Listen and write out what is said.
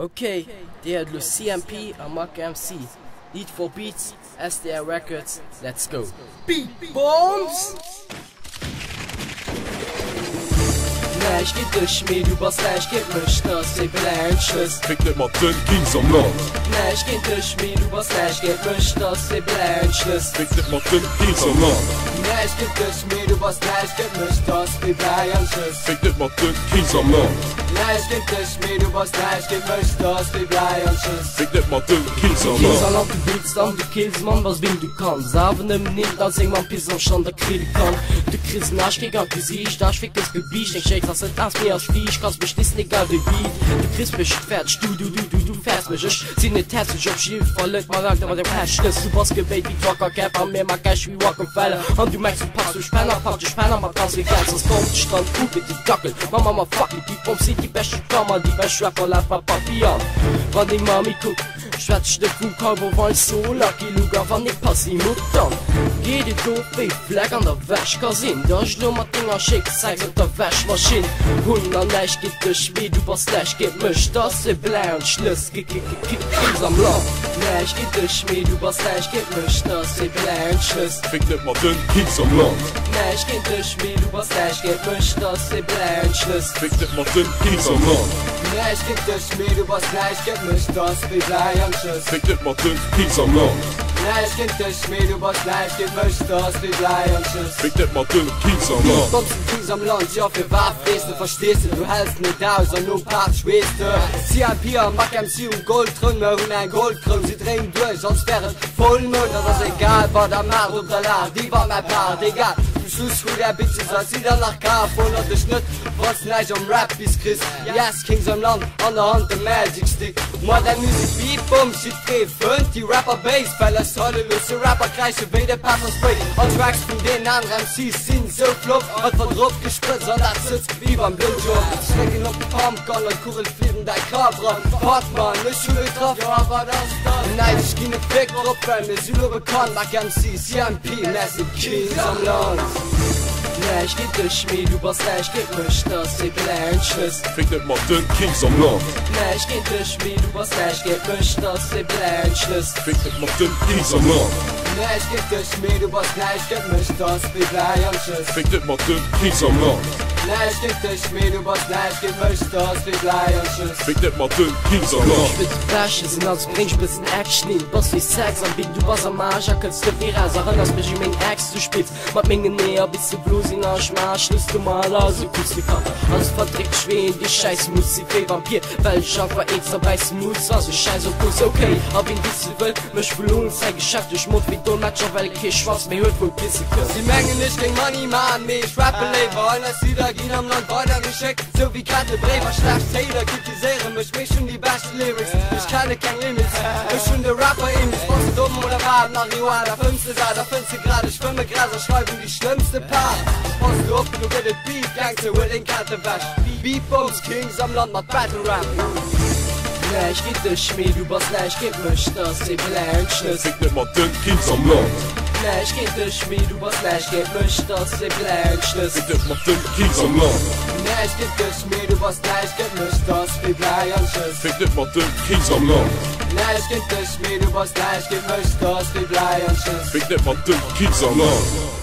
Ok, dir héiert elo CMP a Mac MC, Need for Beats, SDR Records, let's go! Beat Bombs! Näischt geet dech, mee du bass näischt géint mech, dat ass ee Bläenschlëss. Fick net mat den Kings am Land. Näischt géint dech, mee du bass näischt géint mech, dat ass ee Bläenschlëss. Fick net mat den Kings am Land. Näischt géint dech, mee du bass näischt géint mech, dat ass ee Bläenschlëss. Fick net mat den Kings am Land. Näischt géint dech, mee du bass näischt géint mech, dat ass wéi Bläi an Schëss. Fick net mat den Kings am Kings am Land, du beats an du kills, Mann, bass ween du kanns awer nëmmen een als seng Mamm piss am Stand a kridde kann. Du kriss en Aarsch kéng an d'Gesiicht, Aarsch fick dës Gebiischt, deng Schéiss ass net naass, mee ass fiicht, kanns mech dissen, egal wéi Beat, du kriss mech fäerdeg, du du du du du fäers mech, ech sinn net hässlech, op jiddwer Fall net mat Alter, mat dem Häschlëss, du bass gebéit wéi d'Wackerkäpp a mir ma Cash wéi Rockefeller an du mengs du packs mech Penner, pack dech Penner mat ganz vill Geld, soss kommt dech dann u wéi den Dackel, Mamma ma fucking Beat Bombs sinn déi beschte Kammer, déi bescht Rapper laf mat Papi an wann deng Mami kuckt, schwätz ech net vum Cowboy Wine so Lucky Luke a wann ee Passi muckt, dann geet et of wéi Fleck an der Wäsch, ka sinn dass ech lo mat denger Chick Sex op der Wäschmaschinn hunn an näischt geet dech, mee du bass näischt géint mech, dass e Bläi an Schlëss. Kings am Land, näischt géint dech, mee du bass näischt géint mech, dat ass ee Bläenschlëss. Fick net mat den Kings am Land. Näischt géint dech, mee du bass näischt géint mech, dat ass ee Bläenschlëss. Fick net mat den Kings am Land. Näischt géint dech, mee du bass näischt géint mech, dat ass wéi Bläi an Schëss. Fick net mat den Kings am Land. Näischt géint dech, mee du bass näischt géint mech, dat ass wéi Bläi an Schëss. Fick net mat den Kings am Land. Bombs den Kings am Land, jo firwat frees de, verstees de, du häls net aus an nom Part schweess de. CIP a Mac MC um Goldtroun, mer hunn eng Goldkroun, si dréinen duerch als wär et Vollmound. Dat ass egal wat der maacht, op der laacht iwwer mäi Part, egal. Zum Schluss hutt är Bitches eis Lidder nach kaf, wonnert dech net wanns näischt am Rap bis kriss. Yes, Kings am Land, an der Hand de Magic Stick, mat där Musek Beat Bombs, jiddweree fënnt déi Rapper béis, well eis halle loosse Rapper kräische wéi de Pefferspray an Tracks vun deenen anere MCs sinn sou flott, et wat drop gesprëtzt an dat sëtzt wéi beim Blowjob. Ech drécken op de Pumpgun an d'Kugel flitt an däi Kapp ran. Fuck man, ech hunn getraff, jo a wat ass dann? Näischt, ech ginn e Fick drop, well mir si lo bekannt. Mac MC, CMP, mär sinn d'Kings am Land. Näischt géint dech, mee du bass näischt géint mech, dat ass ee Bläenschlëss. Fick net mat den Kings am Land. Näischt géint dech, mee du bass näischt géint mech, dat ass ee Bläenschlëss. Fick net mat den Kings am Land. Näischt géint dech, mee du bass näischt géint mech, dat ass wéi Bläi an Schëss. Fick net mat den Kings am Land. Näischt géint dech, mee du bass näischt géint mech, dat ass wéi Bläi an Schëss. Fick net mat den Kings am Land. Ech wëll déi Beschte sinn, also bréng ech bëssen Action hin. Bass wéi Sex am Beat, du bass am Aarsch a kënns net méi raus. Erënners mech u meng Ex, du spills Mat mengen Eeër bis se blo sinn a ech maache Schluss domat. Also kuss de Kapp, also verdréck dech wéi een déi Schäiss muss. Si wéi Vampir, well ech einfach een zerbäisse muss. Also schäiss op Kuss, ok, a wien disse wëll, mech verloren säi Geschäft duerch Mond wéi Dolmetscher, well e kee Schwanz méi huet wou e pisse kënnt. Si mengen ech géing Money man, mee ech rappe léiwer. An eis Lidder ginn am Land weidergeschéckt, sou wéi Ketterbréiwer. Schlecht Hater kritiséiere mech, mee ech hunn déi bescht Lyrics, ech kenne keng Limits, ech hunn de Rapper-Image. Bass de domm oder wat? Marihuana fëmms de sat a fënns de grad? Ech fëmme Gras a schreiwen déi schlëmmste Parts. Pass du op, lo gëtt et Beef, Gangster, huel deng Kett ewech. Beef Bombs, Kings am Land mat Battle Rap. Näischt géint dech, mee du bass näischt géint mech, dat ass ee Bläenschlëss. Fick net mat den Kings am Land. Näischt géint dech, mee du bass näischt géint mech, dat ass ee Bläenschlëss. Fick net mat den Kings am Land. Näischt géint dech, mee du bass näischt géint mech, dat ass wéi Bläi an Schëss. Fick net mat den Kings am Land. Näischt géint dech, mee du bass näischt géint mech, dat ass wéi Bläi an Schëss. Fick net mat den Kings am Land.